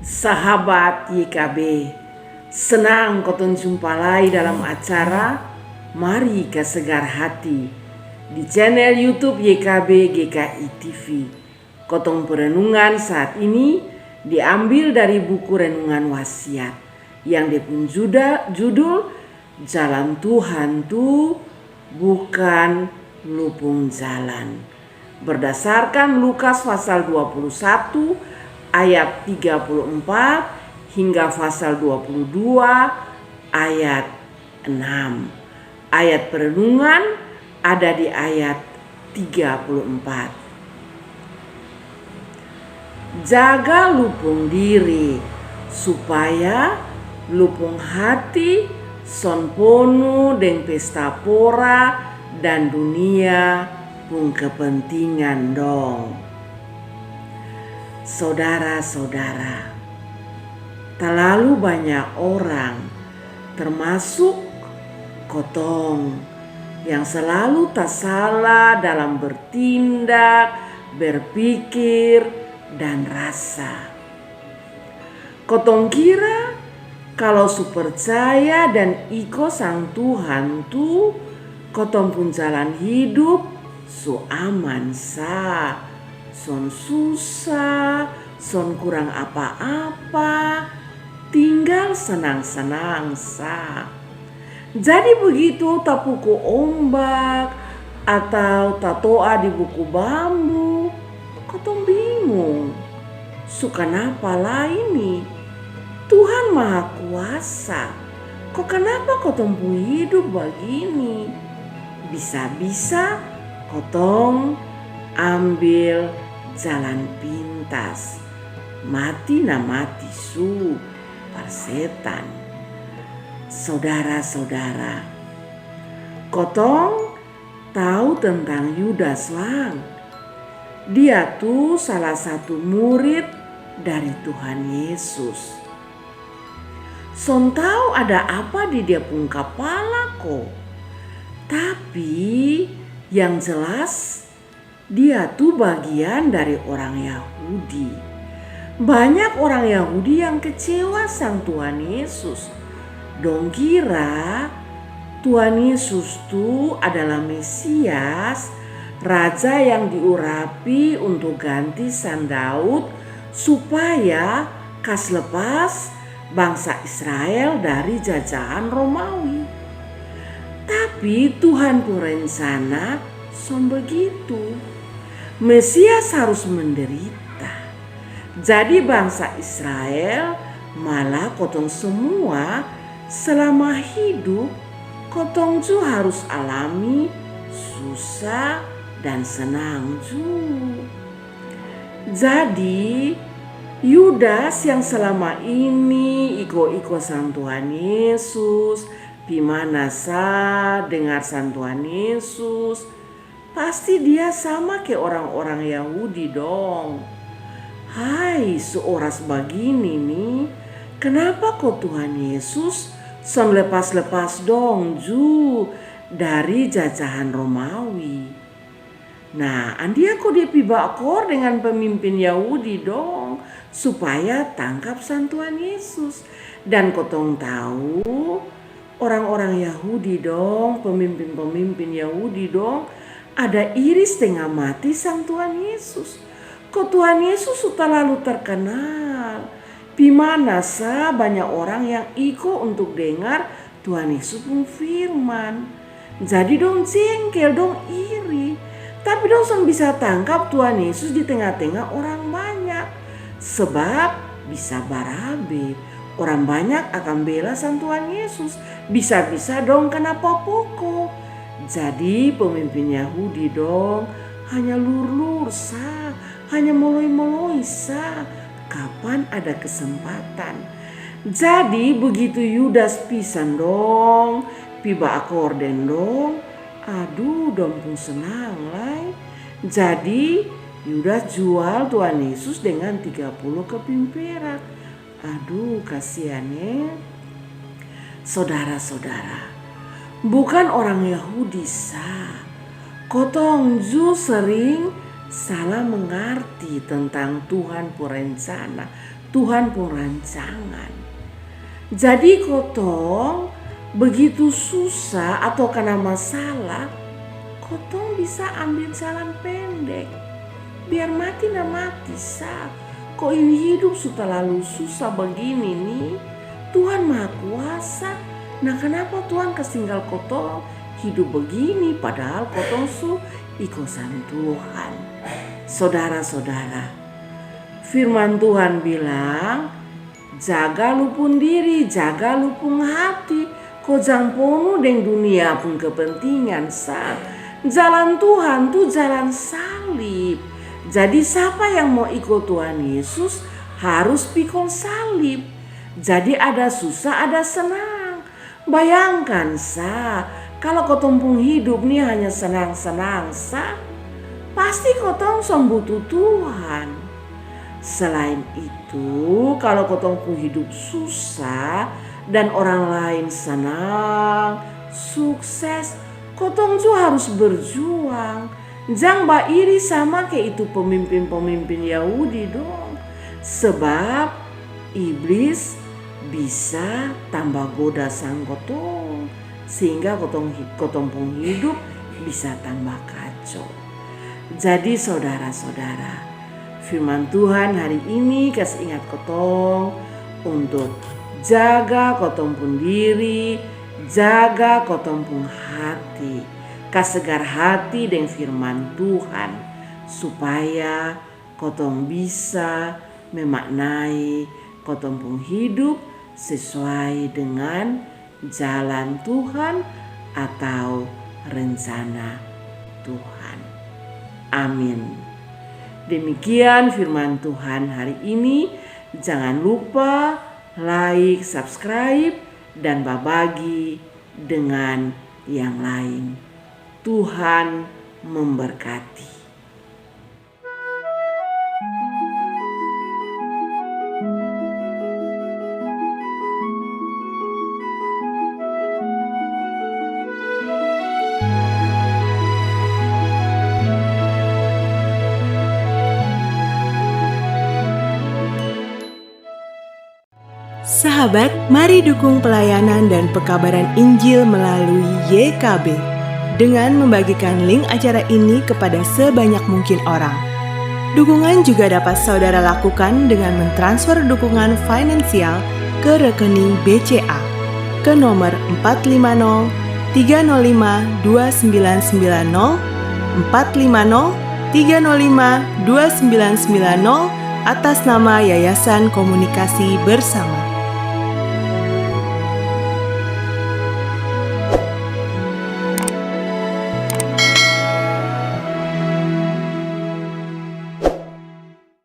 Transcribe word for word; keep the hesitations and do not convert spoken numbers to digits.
Sahabat Y K B, senang kotong jumpa lai dalam acara Mari Kasegar Hati di channel YouTube Y K B G K I T V. Kotong perenungan saat ini diambil dari buku renungan Wasiat yang dia pung juda-, judul Jalan Tuhan tu bukan lu pung jalan. Berdasarkan Lukas pasal dua puluh satu ayat tiga puluh empat hingga pasal dua puluh dua ayat enam. Ayat perenungan ada di ayat tiga puluh empat. Jaga lu pung diri, supaya lu pung hati son ponu deng pesta pora dan dunia pung kepentingan dong. Sodara-sodara, talalu banya orang, termasuk kotong, yang selalu tasala dalam bertindak, berpikir, dan rasa. Kotong kira kalo su percaya dan iko sang Tuhan tu, kotong pung jalan hidup su aman sa, son susa, son kurang apa-apa, tinggal sanang-sanang sa. Jadi begitu tapuku ombak atau tatoa di buku bambu, kotong bingung. Su kanapa lai ni? Tuhan Maha Kuasa, ko kanapa kotong pung hidup bagini? Bisa-bisa kotong ambil jalan pintas. Mati na mati su par setan. Sodara-sodara, kotong tau tentang Yudas lang? Dia tu salah satu murid dari Tuhan Yesus. Son tau ada apa di dia pung kapala ko. Tapi yang jelas, dia tu bagian dari orang Yahudi. Banyak orang Yahudi yang kecewa sang Tuhan Yesus. Dong kira Tuhan Yesus tu adalah Mesias, raja yang diurapi untuk ganti sang Daud, supaya kas lepas bangsa Israel dari jajahan Romawi. Tapi Tuhan pung rencana son begitu. Mesias harus menderita. Jadi bangsa Israel, malah kotong semua, selama hidup, kotong ju harus alami susah dan senang ju. Jadi, Yudas yang selama ini iko-iko sang Tuhan Yesus, pi mana sa dengar sang Tuhan Yesus, pasti dia sama ke orang-orang Yahudi dong. Hai, su oras bagini ni, kanapa ko Tuhan Yesus son lepas-lepas dong ju dari jajahan Romawi? Nah, andia ko dia pi baakor dengan pemimpin Yahudi dong, supaya tangkap sang Tuhan Yesus. Dan kotong tau, orang-orang Yahudi dong, pemimpin-pemimpin Yahudi dong, ada iri stenga mati sang Tuhan Yesus. Ko Tuhan Yesus su talalu terkenal. Pi mana sa banya orang yang iko untuk dengar Tuhan Yesus pung firman. Jadi dong jengkel, dong iri. Tapi dong son bisa tangkap Tuhan Yesus di tenga-tenga orang banyak. Sebab bisa barabe. Orang banyak akan bela sang Tuhan Yesus. Bisa-bisa dong kanapa poko. Jadi pemimpin Yahudi dong hanya lur-lur sa, hanya moloi-moloi sa, kapan ada kesempatan. Jadi begitu Yudas pi sang dong, pi baakor deng dong, aduh, dong pung senang lai. Jadi Yudas jual Tuhan Yesus dengan tiga puluh keping perak. Aduh, kasian e. Sodara-sodara, bukan orang Yahudi sa, kotong ju sering salah mengarti tentang Tuhan pung rencana. Tuhan pung rancangan. Jadi kotong begitu susah atau kana masalah, kotong bisa ambil jalan pendek. Biar mati na mati sa. Ko ini hidup su talalu susah bagini ni, Tuhan Maha Kuasa. Na kanapa Tuhan kas tinggal kotong hidup bagini padahal kotong su iko sang Tuhan? Sodara-sodara, firman Tuhan bilang, jaga lu pung diri, jaga lu pung hati, ko jang ponu deng dunia pung kepentingan sa. Jalan Tuhan tu jalan salib. Jadi sapa yang mau iko Tuhan Yesus harus pikol salib. Jadi ada susah, ada senang. Bayangkan sa, kalo kotong pung hidup ni hanya senang-senang sa, pasti kotong son butuh Tuhan. Selain itu, kalo kotong pung hidup susah dan orang lain senang, sukses, kotong ju harus berjuang. Jang bairi sama ke itu pemimpin-pemimpin Yahudi dong. Sebab iblis bisa tamba goda sang kotong, sehingga kotong, kotong pung hidup bisa tamba kacau. Jadi sodara-sodara, firman Tuhan hari ini kas ingat kotong untuk jaga kotong pung diri, jaga kotong pung hati. Kasegar hati deng firman Tuhan, supaya kotong bisa memaknai kotong pung hidup sesuai dengan jalan Tuhan atau rencana Tuhan. Amin. Demikian firman Tuhan hari ini. Jangan lupa like, subscribe, dan babagi dengan yang lain. Tuhan memberkati. Sahabat, mari dukung pelayanan dan pekabaran Injil melalui Y K B dengan membagikan link acara ini kepada sebanyak mungkin orang. Dukungan juga dapat saudara lakukan dengan mentransfer dukungan finansial ke rekening B C A ke nomor empat lima nol tiga nol lima dua sembilan sembilan nol, empat lima nol tiga nol lima dua sembilan sembilan nol, atas nama Yayasan Komunikasi Bersama.